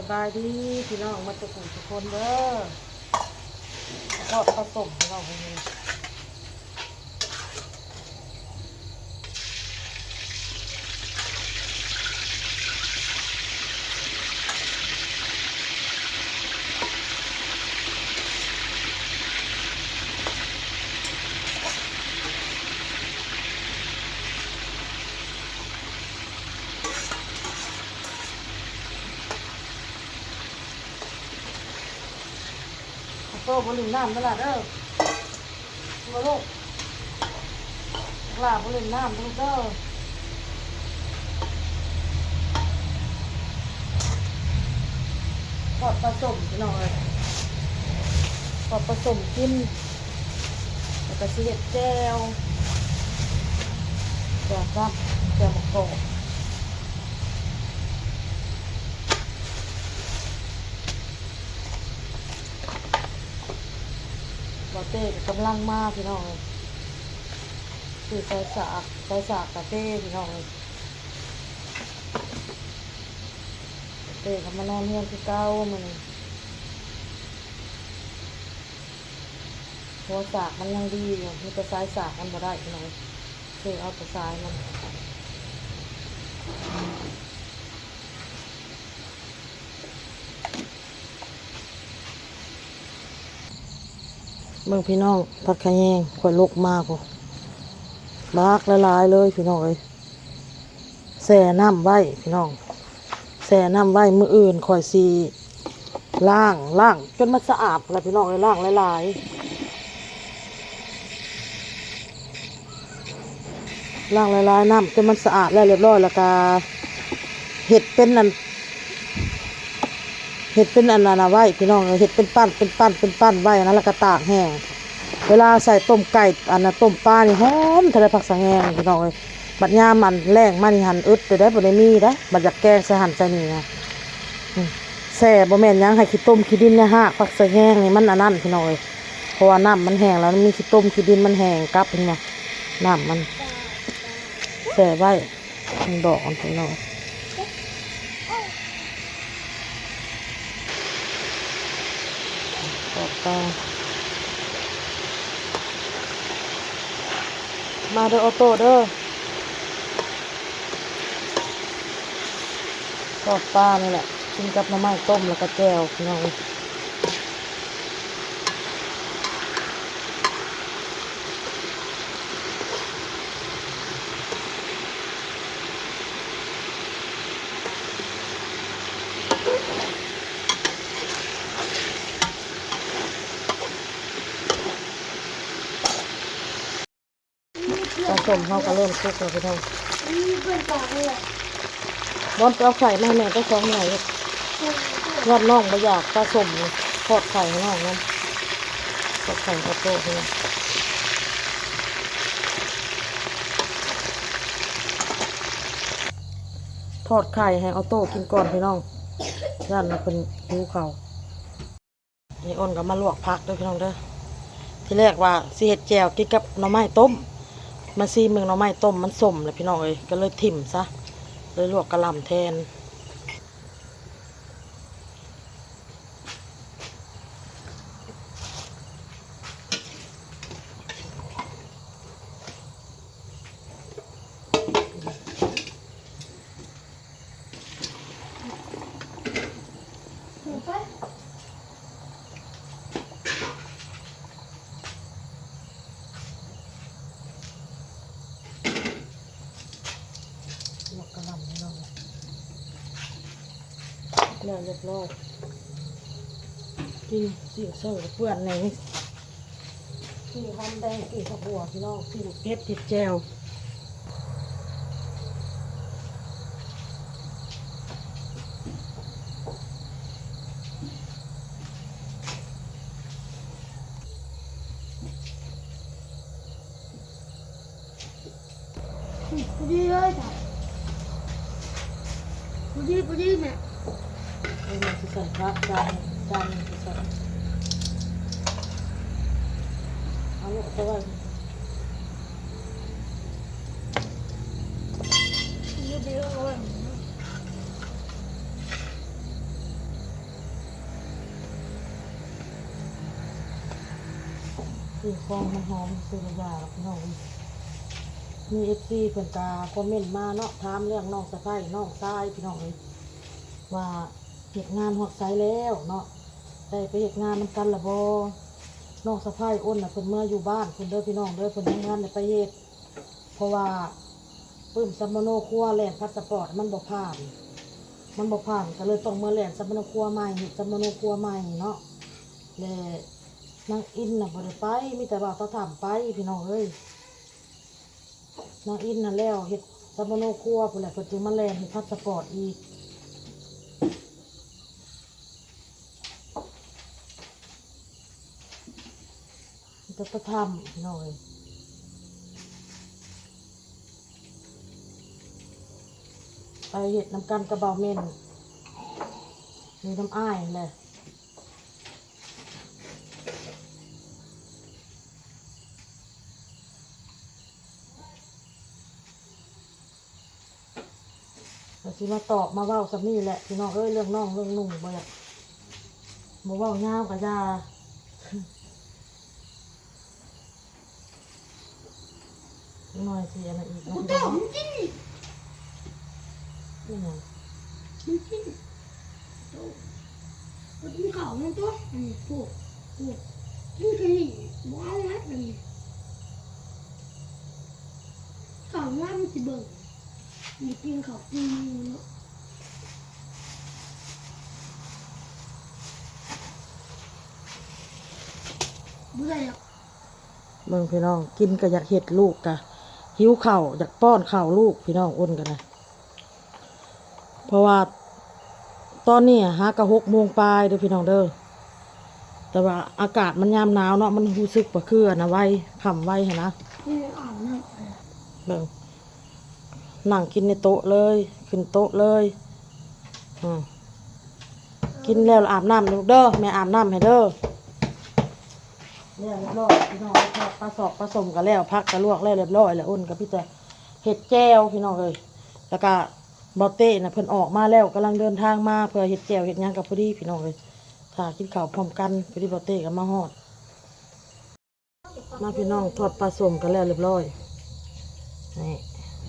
ສະບາຍດີພີ່ນ້ອງໝົດທຸກຜູ້ທຸກຄົນເດີ. ທອດປາສົ້ມພີ່ນ້ອງເອີຍ. ໂຕບໍ່ຫຼິ້ນນ້ຳເດີຫຼ້າເດີ. ມາລູກ ຫຼ້າບໍ່ຫຼິ້ນນ້ຳເດີລູກເດີ. ທອດປາສົ້ມພີ່ນ້ອງເອີຍ ທອດປາສົ້ມກິນ ແລ້ວກໍຊິເຮັດແຈ່ວ ແຈ່ວກັບ ແຈ່ວໝາກກອກ. ບ່າວເຕ້ກໍກຳລັງມາພີ່ນ້ອງເອີຍ ຊື້ສາຍສາກ ສາຍສາກກາເຟພີ່ນ້ອງເອີຍ. ເຕ້ກໍມານອນເຮືອນຄືເກົ່າມື້ນີ້ ເພາະວ່າສາກມັນຍັງດີຢູ່ ມີແຕ່ສາຍສາກມັນບໍ່ໄດ້ພີ່ນ້ອງ ເອີ ເອົາແຕ່ສາຍມັນ. ເບິ່ງພີ່ນ້ອງ ຜັກຂະແຍງຂ້ອຍຫຼົກມາພຸ້ນ ບັກຫຼາຍໆເລີຍພີ່ນ້ອງເອີຍ. ແຊ່ນ້ຳໄວ້ພີ່ນ້ອງ ແຊ່ນ້ຳໄວ້ ມື້ອື່ນຂ້ອຍຊິລ້າງ ລ້າງຈົນມັນສະອາດພຸ້ນລະພີ່ນ້ອງເອີຍ. ລ້າງຫຼາຍໆ ລ້າງຫຼາຍໆ ນ້ຳຈົນມັນສະອາດແລ້ວລຽບຮ້ອຍ ແລ້ວກະເຮັດເປັນອັນ ເຮັດເປັນອັນນັ້ນນະໄວ້ພີ່ນ້ອງເອີຍ ເຮັດເປັນປັ້ນ ເປັນປັ້ນ ເປັນປັ້ນໄວ້ຫັ້ນນະ ແລ້ວກະຕາກແຫ້ງ. ເວລາໃສ່ຕົ້ມໄກ່ ອັນນັ້ນ ຕົ້ມປານີ້ຫອມເທົ່າໃດ ຜັກສະແງງພີ່ນ້ອງເອີຍ. ບັດຍາມອັນແລ້ງມານີ້ຫັ້ນ ອຶດເດ້ ບໍ່ໄດ້ມີເດ້ ບັດຢາກແກງໃສ່ຫັ້ນໃສ່ນີ້ນະ. ອືມ ແຊ່ບໍ່ແມ່ນຫຍັງ ໃຫ້ຂີ້ຕົມຂີ້ດິນໃນຮາກຜັກສະແງງນີ້ມັນອັນນັ້ນພີ່ນ້ອງເອີຍ ເພາະວ່ານ້ຳມັນແຫ້ງແລ້ວ ມັນມີຂີ້ຕົມຂີ້ດິນມັນແຫ້ງກັບ ເຫັນບໍ່ ນ້ຳມັນ ແຊ່ໄວ້ ມັນດອກມັນພີ່ນ້ອງ. ທອດປາ ມາເດີອອໂຕ້ເດີ ທອດປານີ້ແຫຼະ ກິນກັບໜໍ່ໄມ້ຕົ້ມ ແລ້ວກໍແຈ່ວພີ່ນ້ອງ. ປາສົ້ມເຮົາກໍເລີ່ມສຸກແລ້ວພີ່ນ້ອງ. ບອນໄປເອົາໄຂ່ມາໃຫ້ແມ່ຈັກສອງໜ່ວຍ ຍາດນ້ອງບໍ່ຢາກປາສົ້ມ ທອດໄຂ່ໃຫ້ນ້ອງນຳ ທອດໄຂ່ໃຫ້ໂຕພີ່ນ້ອງ ທອດໄຂ່ໃຫ້ອອໂຕ້ກິນກ່ອນພີ່ນ້ອງ ຢ້ານວ່າເພິ່ນຫິວເຂົ້າ. ຍາຍອ້ນກໍມາລວກຜັກເດີພີ່ນ້ອງເດີ ທີແລກວ່າຊິເຮັດແຈ່ວກິນກັບໜໍ່ໄມ້ຕົ້ມ ມາຊີມເບິ່ງໜໍ່ໄມ້ຕົ້ມມັນສົ້ມແລ້ວພີ່ນ້ອງເອີຍ ກໍເລີຍຖິ້ມຊະ ເລີຍລວກກະຫຼ່ຳແທນ. ລວກກະຫຼ່ຳໃຫ້ນ້ອງ ແລ້ວລຽບຮ້ອຍ ກິນຊິງເສີເປື້ອນແດ່. ຊິຫອມແດງ ກິນກັບຫົວພີ່ນ້ອງ ຊິເກັບເຮັດແຈ່ວ. ພໍດີເລີຍຈ້ະ ພໍດີ ພໍດີແມ່. ເອີ ມັນຊິໃສ່ຜັກ ຈານ ຈານນີ້ຊິໃສ່ ເອົາໄປໄວ້ ພໍດີ ເອົາໄວ້. ມີຂອງຫອມໆ ຊື້ໄດ້ຢາດອກ ພີ່ນ້ອງເອີຍ. ມີເອັຟຊີເພິ່ນກະຄອມເມັນມາເນາະ ຖາມເລື່ອງນ້ອງສະໃພ້ນ້ອງຊາຍ ພີ່ນ້ອງເອີຍ ວ່າເຮັດງານຮອດໃສແລ້ວເນາະ ໄດ້ໄປເຮັດງານນຳກັນລະບໍ່. ນ້ອງສະໃພ້ອົນນະ ເພິ່ນເມືອຢູ່ບ້ານເພິ່ນເດີ ພີ່ນ້ອງເດີ ເພິ່ນຍັງບໍ່ທັນໄດ້ໄປເຮັດ ເພາະວ່າປຶ້ມສຳມະໂນຄົວແລ່ນພາສປອດມັນບໍ່ຜ່ານ ມັນບໍ່ຜ່ານ ກໍເລີຍຕ້ອງເມືອແລ່ນສຳມະໂນຄົວໃໝ່ ເຮັດສຳມະໂນຄົວໃໝ່ເນາະ. ແລະນາງອິນນະບໍ່ໄດ້ໄປ ມີແຕ່ບ່າວຕາຖໍ້າໄປ ພີ່ນ້ອງເອີຍ. ນາງອິນນະແລ້ວເຮັດສຳມະໂນຄົວພຸ້ນແຫຼະ ເພິ່ນຈຶ່ງມາແລ່ນເຮັດພາສປອດອີກ. ມີແຕ່ຕາຖໍ້າ ພີ່ນ້ອງເອີຍ ໄປເຮັດນຳກັນກັບບ່າວເມັນ ຢູ່ນຳອ້າຍຫັ້ນແຫຼະ. ກໍຊິມາຕອກມາເວົ້າສ່ຳນີ້ແຫຼະ ພີ່ນ້ອງເອີຍ ເລື່ອງນ້ອງເລື່ອງໜຸ່ມ ບໍ່ຢາກ ບໍ່ເວົ້າຍາວກໍຢ່າ. ໜ້ອຍຊິອັນນັ້ນອີກເນາະ ບໍ່ຕ້ອງກິນ ອີຫຍັງ ມັນກິນ ໂຕ ບໍ່ກິນເຂົ້າມັນຕົວະ ອັນນີ້ ໂຕ ໂຕ ກິນແຕ່ນີ້ ບໍ່ເອົາແລ້ວ ອັນນີ້ ເຂົ້າງາມຊິເບິ່ງ ມີກິນເຂົ້າກິນເນາະ ບໍ່ໄດ້ດອກ. ເບິ່ງພີ່ນ້ອງ ກິນກໍຢາກເຮັດ ລູກກໍຫິວເຂົ້າ ຢາກປ້ອນເຂົ້າລູກ ພີ່ນ້ອງ ອົນກໍໄດ້ ເພາະວ່າຕອນນີ້ຫາກໍຫົກໂມງປາຍເດີ ພີ່ນ້ອງເດີ ແຕ່ວ່າອາກາດມັນຍາມໜາວເນາະ ມັນຮູ້ສຶກວ່າຄືອັນນະໄວ ຄ່ຳໄວຫັ້ນນະ. ອືມ ອາບນ້ຳ ເບິ່ງ ນັ່ງກິນໃນໂຕະເລີຍ ຂຶ້ນໂຕະເລີຍ ອືມ ກິນແລ້ວອາບນ້ຳລູກເດີ ແມ່ອາບນ້ຳໃຫ້ເດີ. ແລ້ວຮຽບຮ້ອຍພີ່ນ້ອງ ທອດປາຊອກປາສົ້ມກໍແລ້ວ ຜັກກໍລວກແລ້ວຮຽບຮ້ອຍແລ້ວ ອົນກໍມີແຕ່ເຮັດແຈ່ວ ພີ່ນ້ອງເອີຍ. ແລ້ວກໍບ່າວເຕ້ນະ ເພິ່ນອອກມາແລ້ວ ກຳລັງເດີນທາງມາ ເພື່ອເຮັດແຈ່ວເຮັດຫຍັງກໍພໍດີ ພີ່ນ້ອງເອີຍ ຖ້າກິນເຂົ້າພ້ອມກັນ ພໍດີບ່າວເຕ້ກໍມາຮອດ. ມາພີ່ນ້ອງ ທອດປາສົ້ມກັນແລ້ວຮຽບຮ້ອຍ ນີ້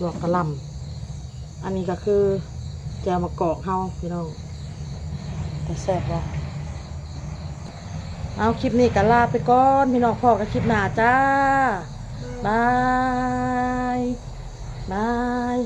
ລວກກະຫຼ່ຳ ອັນນີ້ກໍຄືແຈ່ວໝາກກອກເຮົາພີ່ນ້ອງ ແຕ່ແຊບບໍ່. ເອົາ ຄລິບນີ້ກໍລາໄປກ່ອນພີ່ນ້ອງ ພໍ້ກັນຄລິບໜ້າຈ້າ ບາຍ ບາຍ.